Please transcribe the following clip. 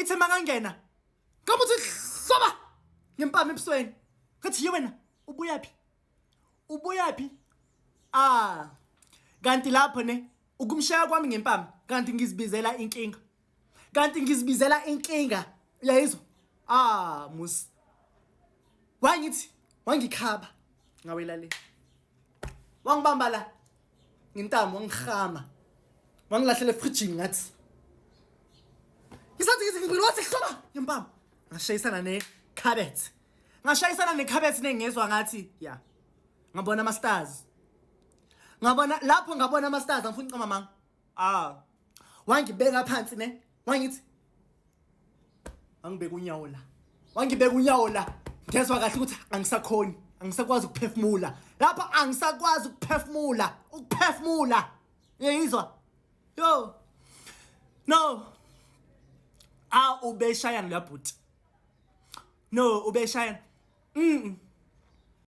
Ithe makangena ngabe uthi hloba ngempama ebusweni. Ngathi ye wena ubuyaphi? Ubuyaphi? Ah. Kanti lapho ne ukumshaya kwami ngempama kanti ngizibizela inkinga. Kanti ngizibizela inkinga. Uyayizwa? Ah, mus. Wangithi wangikhaba ngawela le. Wangibamba la ngentamo wangihama. Wangilahlela efrijini ngathi. Ngisathi ngithi ngibili wathi hloba ngempama. Ngashayisana ne cabinet. Ngashayisana ne cabinet nengezwa ngathi ya. Ngabona ama stars. Ngabona lapho ngabona ama stars angifuni uqamba manga. Ah. Wangibeka phansi ne. Wangithi wangibeka unyawo la. Wangibeka unyawo la. Ngezwa kahle ukuthi angisakhoni, angisakwazi ukuphefumula. Lapha angisakwazi ukuphefumula, ukuphefumula. Uyayizwa? Yo. No. Ah ubeshaya ngilabhuti. No ubeshaya.